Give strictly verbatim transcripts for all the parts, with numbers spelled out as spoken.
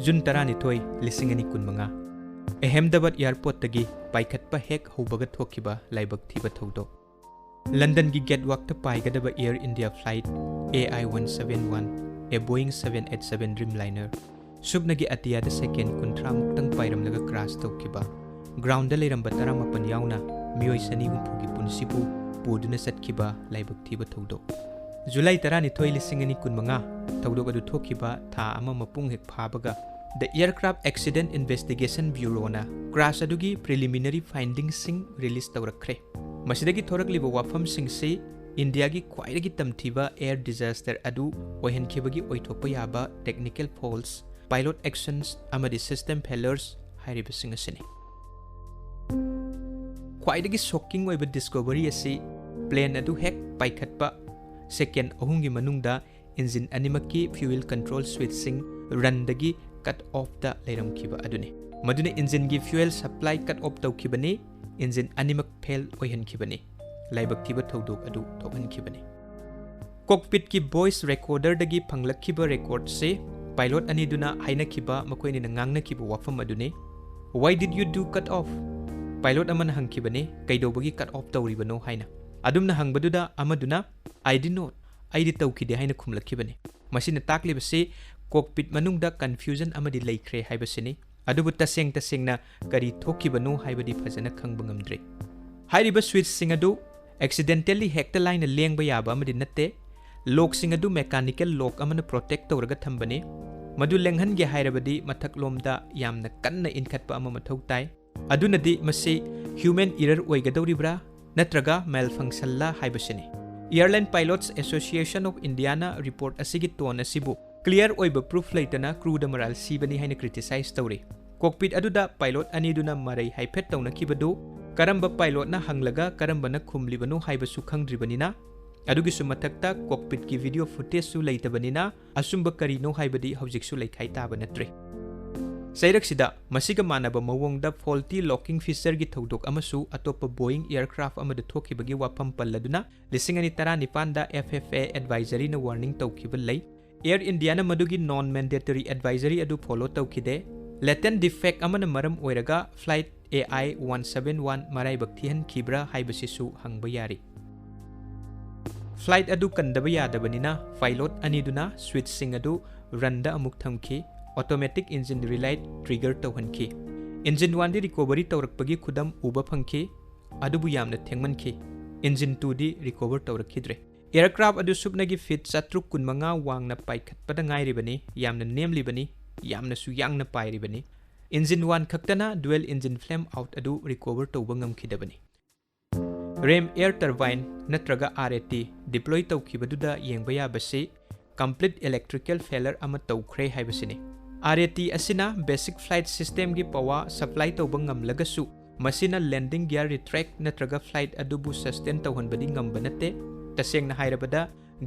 June ꯇꯔꯥꯅꯤꯊꯣꯏ, ꯂꯤꯁꯤꯡ ꯑꯅꯤ ꯀꯨꯟꯃꯉꯥ꯫ ꯑꯍꯃꯦꯗꯕꯥꯗ ꯑꯦꯌꯔꯄꯣꯔꯠꯇꯒꯤ ꯄꯥꯏꯈꯠꯄ ꯍꯦꯛ ꯍꯧꯕꯒ ꯊꯣꯛꯈꯤꯕ ꯂꯥꯏꯕꯛ ꯊꯤꯕ ꯊꯧꯗꯣꯛ꯫ ꯂꯟꯗꯟꯒꯤ ꯒꯦꯠꯋꯥꯛꯇ ꯄꯥꯏꯒꯗꯕ Air India flight A I one seven one, a Boeing seven eight seven Dreamliner, ꯁꯨꯞꯅꯒꯤ ꯑꯇꯤꯌꯥꯗ ꯁꯦꯀꯦꯟ ꯀꯨꯟꯊ꯭ꯔꯥ ꯃꯨꯛꯇꯪ ꯄꯥꯏꯔꯝꯂꯒ ꯀ꯭ꯔꯥꯁ ꯇꯧꯈꯤꯕ꯫ ꯒ꯭ꯔꯥꯎꯟꯗ ꯂꯩꯔꯝꯕ ꯇꯔꯥꯃꯥꯄꯟ ꯌꯥꯎꯅ ꯃꯤꯑꯣꯏ ꯆꯅꯤ ꯍꯨꯝꯐꯨꯒꯤ ꯄꯨꯟꯁꯤꯕꯨ ꯄꯨꯗꯨꯅ ꯆꯠꯈꯤꯕ ꯂꯥꯏꯕꯛ ꯊꯤꯕ ꯊꯧꯗꯣꯛ꯫ ꯖꯨꯂꯥꯏ ꯇꯔꯥꯅꯤꯊꯣꯏ, ꯂꯤꯁꯤꯡ ꯑꯅꯤ ꯀꯨꯟꯃꯉꯥ, ꯊꯧꯗꯣꯛ ꯑꯗꯨ ꯊꯣꯛꯈꯤꯕ ꯊꯥ ꯑꯃ ꯃꯄꯨꯡ ꯍꯦꯛ ꯐꯥꯕꯒ The Aircraft Accident Investigation Bureauꯅ ꯀ꯭ꯔꯥꯁ ꯑꯗꯨꯒꯤ preliminary findingꯁꯤꯡ ꯔꯤꯂꯤꯖ ꯇꯧꯔꯛꯈ꯭ꯔꯦ꯫ ꯃꯁꯤꯗꯒꯤ ꯊꯣꯔꯛꯂꯤꯕ ꯋꯥꯐꯝꯁꯤꯡꯁꯤ ꯏꯟꯗꯤꯌꯥꯒꯤ ꯈ꯭ꯋꯥꯏꯗꯒꯤ ꯇꯝꯊꯤꯕ air disaster ꯑꯗꯨ ꯑꯣꯏꯍꯟꯈꯤꯕꯒꯤ ꯑꯣꯏꯊꯣꯛꯄ ꯌꯥꯕ technical faults, pilot actions ꯑꯃꯗꯤ system failures ꯍꯥꯏꯔꯤꯕꯁꯤꯡ ꯑꯁꯤꯅꯤ꯫ ꯈ꯭ꯋꯥꯏꯗꯒꯤ shocking ꯑꯣꯏꯕ discovery ꯑꯁꯤ plane ꯑꯗꯨ ꯍꯦꯛ ꯄꯥꯏꯈꯠꯄ ꯁꯦꯀꯦꯟ ꯑꯍꯨꯝꯒꯤ ꯃꯅꯨꯡꯗ engine ꯑꯅꯤꯃꯛꯀꯤ fuel control switchꯁꯤꯡ runꯗꯒꯤ cut offꯇ ꯂꯩꯔꯝꯈꯤꯕ ꯑꯗꯨꯅꯤ꯫ ꯃꯗꯨꯅ engineꯒꯤ fuel supply cut off ꯇꯧꯈꯤꯕꯅꯤ, engine ꯑꯅꯤꯃꯛ fail ꯑꯣꯏꯍꯟꯈꯤꯕꯅꯤ, ꯂꯥꯏꯕꯛ ꯊꯤꯕ ꯊꯧꯗꯣꯛ ꯑꯗꯨ ꯊꯣꯛꯍꯟꯈꯤꯕꯅꯤ꯫ Cockpitꯀꯤ voice recorderꯗꯒꯤ ꯐꯪꯂꯛꯈꯤꯕ recordꯁꯤ pilot ꯑꯅꯤꯗꯨꯅ ꯍꯥꯏꯅꯈꯤꯕ, ꯃꯈꯣꯏ ꯑꯅꯤꯅ ꯉꯥꯡꯅꯈꯤꯕ ꯋꯥꯐꯝ ꯑꯗꯨꯅꯤ꯫ "Why did you do cut off?" Pilot ꯑꯃꯅ ꯍꯪꯈꯤꯕꯅꯤ, "ꯀꯩꯗꯧꯕꯒꯤ cut off ꯇꯧꯔꯤꯕꯅꯣ?" ꯍꯥꯏꯅ꯫ ꯑꯗꯨꯝꯅ ꯍꯪꯕꯗꯨꯗ ꯑꯃꯗꯨꯅ, "I did not, ꯑꯩꯗꯤ ꯇꯧꯈꯤꯗꯦ" ꯍꯥꯏꯅ ꯈꯨꯝꯂꯛꯈꯤꯕꯅꯤ꯫ ꯃꯁꯤꯅ ꯇꯥꯛꯂꯤꯕꯁꯤ cockpit ꯃꯅꯨꯡꯗ confusion ꯑꯃꯗꯤ ꯂꯩꯈ꯭ꯔꯦ ꯍꯥꯏꯕꯁꯤꯅꯤ꯫ ꯑꯗꯨꯕꯨ ꯇꯁꯦꯡ ꯇꯁꯦꯡꯅ ꯀꯔꯤ ꯊꯣꯛꯈꯤꯕꯅꯣ ꯍꯥꯏꯕꯗꯤ ꯐꯖꯅ ꯈꯪꯕ ꯉꯝꯗ꯭ꯔꯤ꯫ ꯍꯥꯏꯔꯤꯕ switchꯁꯤꯡ ꯑꯗꯨ accidentally ꯍꯦꯛꯇ ꯂꯥꯏꯅ ꯂꯦꯡꯕ ꯌꯥꯕ ꯑꯃꯗꯤ ꯅꯠꯇꯦ꯫ Lockꯁꯤꯡ ꯑꯗꯨ mechanical lock ꯑꯃꯅ protect ꯇꯧꯔꯒ ꯊꯝꯕꯅꯤ꯫ ꯃꯗꯨ ꯂꯦꯡꯍꯟꯒꯦ ꯍꯥꯏꯔꯕꯗꯤ ꯃꯊꯛꯂꯣꯝꯗ ꯌꯥꯝꯅ ꯀꯟꯅ ꯏꯟꯈꯠꯄ ꯑꯃ ꯃꯊꯧ ꯇꯥꯏ꯫ ꯑꯗꯨꯅꯗꯤ ꯃꯁꯤ human error ꯑꯣꯏꯒꯗꯧꯔꯤꯕ꯭ꯔꯥ ꯅꯠꯇ꯭ꯔꯒ malfunctionꯂ ꯍꯥꯏꯕꯁꯤꯅꯤ꯫ Airline Pilots Association of Indiaꯅ report ꯑꯁꯤꯒꯤ tone ꯑꯁꯤꯕꯨ clear ꯑꯣꯏꯕ proof ꯂꯩꯇꯅ crewꯗ ꯃꯔꯥꯜ ꯁꯤꯕꯅꯤ ꯍꯥꯏꯅ criticize ꯇꯧꯔꯤ꯫ Cockpit ꯑꯗꯨꯗ pilot ꯑꯅꯤꯗꯨꯅ ꯃꯔꯩ ꯍꯥꯏꯐꯦꯠ ꯇꯧꯅꯈꯤꯕꯗꯨ ꯀꯔꯝꯕ pilotꯅ ꯍꯪꯂꯒ ꯀꯔꯝꯕꯅ ꯈꯨꯝꯂꯤꯕꯅꯣ ꯍꯥꯏꯕꯁꯨ ꯈꯪꯗ꯭ꯔꯤꯕꯅꯤꯅ, ꯑꯗꯨꯒꯤꯁꯨ ꯃꯊꯛꯇ cockpitꯀꯤ video footageꯁꯨ ꯂꯩꯇꯕꯅꯤꯅ, ꯑꯆꯨꯝꯕ ꯀꯔꯤꯅꯣ ꯍꯥꯏꯕꯗꯤ ꯍꯧꯖꯤꯛꯁꯨ ꯂꯩꯈꯥꯏ ꯇꯥꯕ ꯅꯠꯇ꯭ꯔꯤ꯫ ꯆꯩꯔꯛꯁꯤꯗ ꯃꯁꯤꯒ ꯃꯥꯟꯅꯕ ꯃꯑꯣꯡꯗ faulty locking featureꯒꯤ ꯊꯧꯗꯣꯛ ꯑꯃꯁꯨ ꯑꯇꯣꯞꯄ Boeing aircraft ꯑꯃꯗ ꯊꯣꯛꯈꯤꯕꯒꯤ ꯋꯥꯐꯝ ꯄꯜꯂꯗꯨꯅ, ꯂꯤꯁꯤꯡ ꯑꯅꯤ ꯇꯔꯥꯅꯤꯄꯥꯟꯗ F F A advisoryꯅ warning ꯇꯧꯈꯤꯕ ꯂꯩ꯫ Air Indiaꯅ ꯃꯗꯨꯒꯤ non mandatory advisory ꯑꯗꯨ follow ꯇꯧꯈꯤꯗꯦ꯫ Latent defect ꯑꯃꯅ ꯃꯔꯝ ꯑꯣꯏꯔꯒ flight A I one seven one ꯃꯔꯥꯏꯕꯛ ꯊꯤꯍꯟꯈꯤꯕ꯭ꯔꯥ ꯍꯥꯏꯕꯁꯤꯁꯨ ꯍꯪꯕ ꯌꯥꯔꯤ꯫ Flight ꯑꯗꯨ ꯀꯟꯗꯕ ꯌꯥꯗꯕꯅꯤꯅ pilot ꯑꯅꯤꯗꯨꯅ switchꯁꯤꯡ ꯑꯗꯨ runꯗ ꯑꯃꯨꯛ ꯊꯝꯈꯤ, automatic engine relight trigger ꯇꯧꯍꯟꯈꯤ꯫ Engine oneꯗꯤ recovery ꯇꯧꯔꯛꯄꯒꯤ ꯈꯨꯗꯝ ꯎꯕ ꯐꯪꯈꯤ, ꯑꯗꯨꯕꯨ ꯌꯥꯝꯅ ꯊꯦꯡꯃꯟꯈꯤ꯫ Engine twoꯗꯤ recover ꯇꯧꯔꯛꯈꯤꯗ꯭ꯔꯦ꯫ Aircraft ꯑꯗꯨ ꯁꯨꯞꯅꯒꯤ feet ꯆꯥꯇ꯭ꯔꯨꯛ ꯀꯨꯟꯃꯉꯥ ꯋꯥꯡꯅ ꯄꯥꯏꯈꯠꯄꯗ ꯉꯥꯏꯔꯤꯕꯅꯤ, ꯌꯥꯝꯅ ꯅꯦꯝꯂꯤꯕꯅꯤ, ꯌꯥꯝꯅꯁꯨ ꯌꯥꯡꯅ ꯄꯥꯏꯔꯤꯕꯅꯤ꯫ Engine one ꯈꯛꯇꯅ dual engine flame out ꯑꯗꯨ recover ꯇꯧꯕ ꯉꯝꯈꯤꯗꯕꯅꯤ꯫ RAM air turbine ꯅꯠꯇ꯭ꯔꯒ RAT deploy ꯇꯧꯈꯤꯕꯗꯨꯗ ꯌꯦꯡꯕ ꯌꯥꯕꯁꯤ complete electrical failure ꯑꯃ ꯇꯧꯈ꯭ꯔꯦ ꯍꯥꯏꯕꯁꯤꯅꯤ꯫ RAT ꯑꯁꯤꯅ basic flight systemꯒꯤ power supply ꯇꯧꯕ ꯉꯝꯂꯒꯁꯨ, ꯃꯁꯤꯅ landing gear retract ꯅꯠꯇ꯭ꯔꯒ flight ꯑꯗꯨꯕꯨ sustain ꯇꯧꯍꯟꯕꯗꯤ ꯉꯝꯕ ꯅꯠꯇꯦ꯫ ꯇꯁꯦꯡꯅ ꯍꯥꯏꯔꯕꯗ,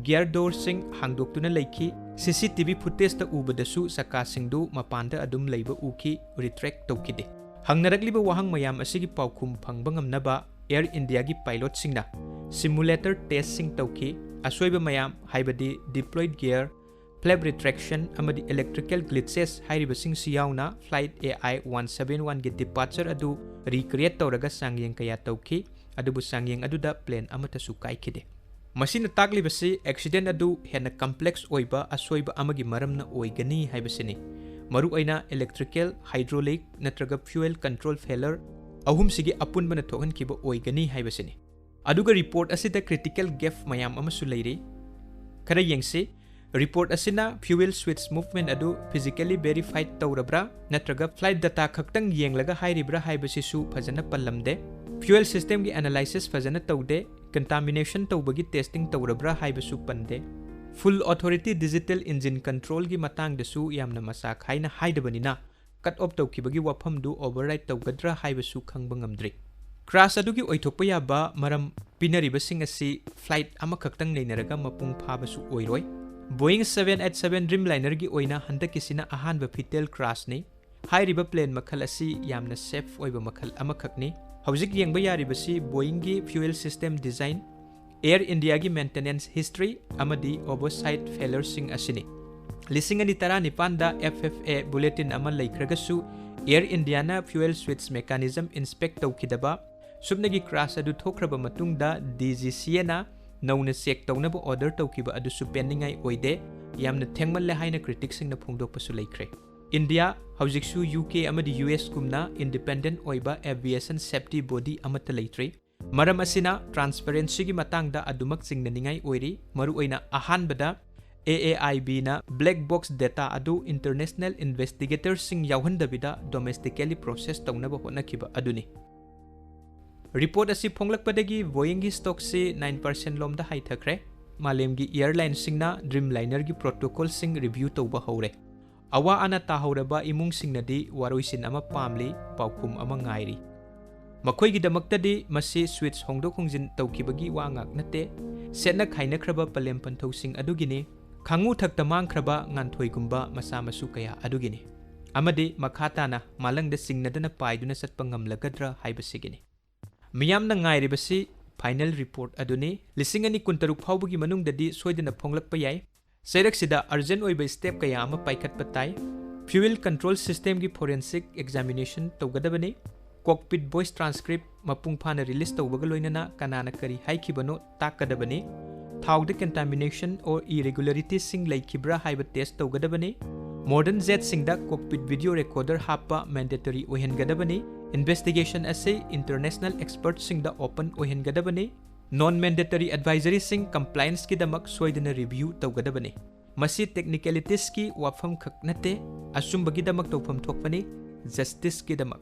gear doorꯁꯤꯡ ꯍꯥꯡꯗꯣꯛꯇꯨꯅ ꯂꯩꯈꯤ꯫ CCTV footageꯇ ꯎꯕꯗꯁꯨ ꯆꯀꯥꯁꯤꯡꯗꯨ ꯃꯄꯥꯟꯗ ꯑꯗꯨꯝ ꯂꯩꯕ ꯎꯈꯤ, retract ꯇꯧꯈꯤꯗꯦ꯫ ꯍꯪꯅꯔꯛꯂꯤꯕ ꯋꯥꯍꯪ ꯃꯌꯥꯝ ꯑꯁꯤꯒꯤ ꯄꯥꯎꯈꯨꯝ ꯐꯪꯕ ꯉꯝꯅꯕ Air Indiaꯒꯤ pilotꯁꯤꯡꯅ simulator testꯁꯤꯡ ꯇꯧꯈꯤ꯫ ꯑꯁꯣꯏꯕ ꯃꯌꯥꯝ, ꯍꯥꯏꯕꯗꯤ deployed gear, flap retraction ꯑꯃꯗꯤ electrical glitches ꯍꯥꯏꯔꯤꯕꯁꯤꯡꯁꯤ ꯌꯥꯎꯅ flight A I one seven oneꯒꯤ departure ꯑꯗꯨ recreate ꯇꯧꯔꯒ ꯆꯥꯡꯌꯦꯡ ꯀꯌꯥ ꯇꯧꯈꯤ, ꯑꯗꯨꯕꯨ ꯆꯥꯡꯌꯦꯡ ꯑꯗꯨꯗ plane ꯑꯃꯠꯇꯁꯨ ꯀꯥꯏꯈꯤꯗꯦ꯫ ꯃꯁꯤꯅ ꯇꯥꯛꯂꯤꯕꯁꯤ accident ꯑꯗꯨ ꯍꯦꯟꯅ complex ꯑꯣꯏꯕ ꯑꯁꯣꯏꯕ ꯑꯃꯒꯤ ꯃꯔꯝꯅ ꯑꯣꯏꯒꯅꯤ ꯍꯥꯏꯕꯁꯤꯅꯤ꯫ ꯃꯔꯨꯑꯣꯏꯅ electrical, hydraulic ꯅꯠꯇ꯭ꯔꯒ fuel control failure ꯑꯍꯨꯝꯁꯤꯒꯤ ꯑꯄꯨꯟꯕꯅ ꯊꯣꯛꯍꯟꯈꯤꯕ ꯑꯣꯏꯒꯅꯤ ꯍꯥꯏꯕꯁꯤꯅꯤ꯫ ꯑꯗꯨꯒ report ꯑꯁꯤꯗ critical gap ꯃꯌꯥꯝ ꯑꯃꯁꯨ ꯂꯩꯔꯤ꯫ ꯈꯔ ꯌꯦꯡꯁꯤ꯫ Report ꯑꯁꯤꯅ fuel switch movement ꯑꯗꯨ physically verified ꯇꯧꯔꯕ꯭ꯔꯥ ꯅꯠꯇ꯭ꯔꯒ flight data ꯈꯛꯇꯪ ꯌꯦꯡꯂꯒ ꯍꯥꯏꯔꯤꯕ꯭ꯔꯥ ꯍꯥꯏꯕꯁꯤꯁꯨ ꯐꯖꯅ ꯄꯜꯂꯝꯗꯦ꯫ Fuel systemꯒꯤ analysis ꯐꯖꯅ ꯇꯧꯗꯦ꯫ Contamination ꯇꯧꯕꯒꯤ testing ꯇꯧꯔꯕ꯭ꯔꯥ ꯍꯥꯏꯕꯁꯨ ꯄꯟꯗꯦ꯫ Full authority digital engine controlꯒꯤ ꯃꯇꯥꯡꯗꯁꯨ ꯌꯥꯝꯅ ꯃꯆꯥ ꯈꯥꯏꯅ ꯍꯥꯏꯗꯕꯅꯤꯅ, cut off ꯇꯧꯈꯤꯕꯒꯤ ꯋꯥꯐꯝꯗꯨ override ꯇꯧꯒꯗ꯭ꯔꯥ ꯍꯥꯏꯕꯁꯨ ꯈꯪꯕ ꯉꯝꯗ꯭ꯔꯤ꯫ Crash ꯑꯗꯨꯒꯤ ꯑꯣꯏꯊꯣꯛꯄ ꯌꯥꯕ ꯃꯔꯝ ꯄꯤꯅꯔꯤꯕꯁꯤꯡ ꯑꯁꯤ flight ꯑꯃꯈꯛꯇꯪ ꯅꯩꯅꯔꯒ ꯃꯄꯨꯡ ꯐꯥꯕꯁꯨ ꯑꯣꯏꯔꯣꯏ꯫ Boeing seven eight seven Dreamlinerꯒꯤ ꯑꯣꯏꯅ ꯍꯟꯗꯛꯀꯤꯁꯤꯅ ꯑꯍꯥꯟꯕ fatal crashꯅꯤ꯫ ꯍꯥꯏꯔꯤꯕ plane ꯃꯈꯜ ꯑꯁꯤ ꯌꯥꯝꯅ safe ꯑꯣꯏꯕ ꯃꯈꯜ ꯑꯃꯈꯛꯅꯤ꯫ ꯍꯧꯖꯤꯛ ꯌꯦꯡꯕ ꯌꯥꯔꯤꯕꯁꯤ Boeingꯒꯤ fuel system design, Air Indiaꯒꯤ maintenance history ꯑꯃꯗꯤ oversight failureꯁꯤꯡ ꯑꯁꯤꯅꯤ꯫ ꯂꯤꯁꯤꯡ ꯑꯅꯤ ꯇꯔꯥꯅꯤꯄꯥꯟꯗ F F A bulletin ꯑꯃ ꯂꯩꯈ꯭ꯔꯒꯁꯨ, Air Indiaꯅ fuel switch mechanism inspect ꯇꯧꯈꯤꯗꯕ, ꯁꯨꯞꯅꯒꯤ crash ꯑꯗꯨ ꯊꯣꯛꯈ꯭ꯔꯕ ꯃꯇꯨꯡꯗ D G C Aꯅ ꯅꯧꯅ check ꯇꯧꯅꯕ order ꯇꯧꯈꯤꯕ ꯑꯗꯨꯁꯨ ꯄꯦꯟꯅꯤꯡꯉꯥꯏ ꯑꯣꯏꯗꯦ, ꯌꯥꯝꯅ ꯊꯦꯡꯃꯜꯂꯦ ꯍꯥꯏꯅ criticꯁꯤꯡꯅ ꯐꯣꯡꯗꯣꯛꯄꯁꯨ ꯂꯩꯈ꯭ꯔꯦ꯫ ꯏꯟꯗꯤꯌꯥ ꯍꯧꯖꯤꯛꯁꯨ U K ꯑꯃꯗꯤ U S ꯀꯨꯝꯅ independent ꯑꯣꯏꯕ aviation safety body ꯑꯃꯠꯇ ꯂꯩꯇ꯭ꯔꯤ꯫ ꯃꯔꯝ ꯑꯁꯤꯅ transparencyꯒꯤ ꯃꯇꯥꯡꯗ ꯑꯗꯨꯃꯛ ꯆꯤꯡꯅꯅꯤꯡꯉꯥꯏ ꯑꯣꯏꯔꯤ, ꯃꯔꯨꯑꯣꯏꯅ ꯑꯍꯥꯟꯕꯗ A A I Bꯅ black box data ꯑꯗꯨ international investigatorꯁꯤꯡ ꯌꯥꯎꯍꯟꯗꯕꯤꯗ domestically process ꯇꯧꯅꯕ ꯍꯣꯠꯅꯈꯤꯕ ꯑꯗꯨꯅꯤ꯫ Report ꯑꯁꯤ ꯐꯣꯡꯂꯛꯄꯗꯒꯤ Boeingꯒꯤ stockꯁꯤ nine percent ꯂꯣꯝꯗ ꯍꯥꯏꯊꯈ꯭ꯔꯦ꯫ ꯃꯥꯂꯦꯝꯒꯤ airlineꯁꯤꯡꯅ Dreamlinerꯒꯤ protocolꯁꯤꯡ review ꯇꯧꯕ ꯍꯧꯔꯦ꯫ ꯑꯋꯥ ꯑꯅꯥ ꯇꯥꯍꯧꯔꯕ ꯏꯃꯨꯡꯁꯤꯡꯅꯗꯤ ꯋꯥꯔꯣꯏꯁꯤꯟ ꯑꯃ ꯄꯥꯝꯂꯤ, ꯄꯥꯎꯈꯨꯝ ꯑꯃ ꯉꯥꯏꯔꯤ꯫ ꯃꯈꯣꯏꯒꯤꯗꯃꯛꯇꯗꯤ ꯃꯁꯤ switch ꯍꯣꯡꯗꯣꯛ ꯍꯣꯡꯖꯤꯟ ꯇꯧꯈꯤꯕꯒꯤ ꯋꯥ ꯉꯥꯛ ꯅꯠꯇꯦ, ꯁꯦꯠꯅ ꯈꯥꯏꯅꯈ꯭ꯔꯕ ꯄꯂꯦꯝ ꯄꯟꯊꯧꯁꯤꯡ ꯑꯗꯨꯒꯤꯅꯤ, ꯈꯥꯉꯨ ꯊꯛꯇ ꯃꯥꯡꯈ꯭ꯔꯕ ꯉꯥꯟꯊꯣꯏꯒꯨꯝꯕ ꯃꯆꯥ ꯃꯁꯨ ꯀꯌꯥ ꯑꯗꯨꯒꯤꯅꯤ, ꯑꯃꯗꯤ ꯃꯈꯥ ꯇꯥꯅ ꯃꯥꯂꯪꯗ ꯆꯤꯡꯅꯗꯅ ꯄꯥꯏꯗꯨꯅ ꯆꯠꯄ ꯉꯝꯂꯒꯗ꯭ꯔꯥ ꯍꯥꯏꯕꯁꯤꯒꯤꯅꯤ꯫ ꯃꯤꯌꯥꯝꯅ ꯉꯥꯏꯔꯤꯕꯁꯤ final report ꯑꯗꯨꯅꯤ꯫ ꯂꯤꯁꯤꯡ ꯑꯅꯤ ꯀꯨꯟꯇꯔꯨꯛ ꯐꯥꯎꯕꯒꯤ ꯃꯅꯨꯡꯗꯗꯤ ꯁꯣꯏꯗꯅ ꯐꯣꯡꯂꯛꯄ ꯌꯥꯏ꯫ ꯆꯩꯔꯛꯁꯤꯗ urgent ꯑꯣꯏꯕ step ꯀꯌꯥ ꯑꯃ ꯄꯥꯏꯈꯠꯄ ꯇꯥꯏ꯫ Fuel control systemꯒꯤ forensic examination ꯇꯧꯒꯗꯕꯅꯤ꯫ Cockpit voice transcript ꯃꯄꯨꯡ ꯐꯥꯅ release ꯇꯧꯕꯒ ꯂꯣꯏꯅꯅ ꯀꯅꯥꯅ ꯀꯔꯤ ꯍꯥꯏꯈꯤꯕꯅꯣ ꯇꯥꯛꯀꯗꯕꯅꯤ꯫ ꯊꯥꯎꯗ contamination or irregularityꯁꯤꯡ ꯂꯩꯈꯤꯕ꯭ꯔꯥ ꯍꯥꯏꯕ test ꯇꯧꯒꯗꯕꯅꯤ꯫ Modern jetꯁꯤꯡꯗ cockpit video recorder ꯍꯥꯞꯄ mandatory ꯑꯣꯏꯍꯟꯒꯗꯕꯅꯤ꯫ Investigation ꯑꯁꯤ international expertꯁꯤꯡꯗ open ꯑꯣꯏꯍꯟꯒꯗꯕꯅꯤ꯫ Non mandatory advisoryꯁꯤꯡ complianceꯀꯤꯗꯃꯛ ꯁꯣꯏꯗꯅ review ꯇꯧꯒꯗꯕꯅꯤ꯫ ꯃꯁꯤ technicalitiesꯀꯤ ꯋꯥꯐꯝ ꯈꯛ ꯅꯠꯇꯦ, ꯑꯆꯨꯝꯕꯒꯤꯗꯃꯛ ꯇꯧꯐꯝ ꯊꯣꯛꯄꯅꯤ, justiceꯀꯤꯗꯃꯛ꯫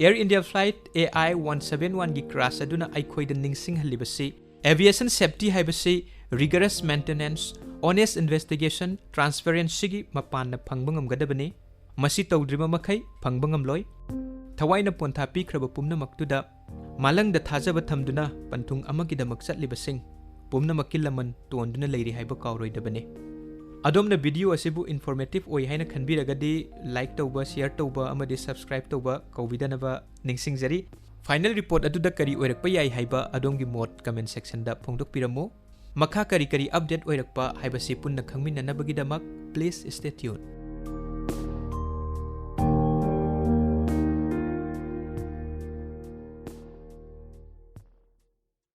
Air India flight A I one seven oneꯒꯤ crash ꯑꯗꯨꯅ ꯑꯩꯈꯣꯏꯗ ꯅꯤꯡꯁꯤꯡꯍꯜꯂꯤꯕꯁꯤ, aviation safety ꯍꯥꯏꯕꯁꯤ rigorous maintenance, honest investigation, transparencyꯒꯤ ꯃꯄꯥꯟꯅ ꯐꯪꯕ ꯉꯝꯒꯗꯕꯅꯤ꯫ ꯃꯁꯤ ꯇꯧꯗ꯭ꯔꯤꯕ ꯃꯈꯩ ꯐꯪꯕ ꯉꯝꯂꯣꯏ꯫ ꯊꯋꯥꯏꯅ ꯄꯣꯟꯊꯥ ꯄꯤꯈ꯭ꯔꯕ ꯄꯨꯝꯅꯃꯛꯇꯨꯗ ꯃꯥꯂꯪꯗ ꯊꯥꯖꯕ ꯊꯝꯗꯨꯅ ꯄꯟꯊꯨꯡ ꯑꯃꯒꯤꯗꯃꯛ ꯆꯠꯂꯤꯕꯁꯤꯡ ꯄꯨꯝꯅꯃꯛꯀꯤ ꯂꯃꯟ ꯇꯣꯟꯗꯨꯅ ꯂꯩꯔꯤ ꯍꯥꯏꯕ ꯀꯥꯎꯔꯣꯏꯗꯕꯅꯤ꯫ ꯑꯗꯣꯝꯅ video ꯑꯁꯤꯕꯨ informative ꯑꯣꯏ ꯍꯥꯏꯅ ꯈꯟꯕꯤꯔꯒꯗꯤ like ꯇꯧꯕ, share ꯇꯧꯕ ꯑꯃꯗꯤ subscribe ꯇꯧꯕ ꯀꯧꯕꯤꯗꯅꯕ ꯅꯤꯡꯁꯤꯡꯖꯔꯤ꯫ Final report ꯑꯗꯨꯗ ꯀꯔꯤ ꯑꯣꯏꯔꯛꯄ ꯌꯥꯏ ꯍꯥꯏꯕ ꯑꯗꯣꯝꯒꯤ ꯃꯣꯠ comment sectionꯗ ꯐꯣꯡꯗꯣꯛꯄꯤꯔꯝꯃꯨ꯫ ꯃꯈꯥ ꯀꯔꯤ ꯀꯔꯤ update ꯑꯣꯏꯔꯛꯄ ꯍꯥꯏꯕꯁꯤ ꯄꯨꯟꯅ ꯈꯪꯃꯤꯟꯅꯅꯕꯒꯤꯗꯃꯛ Please stay tuned.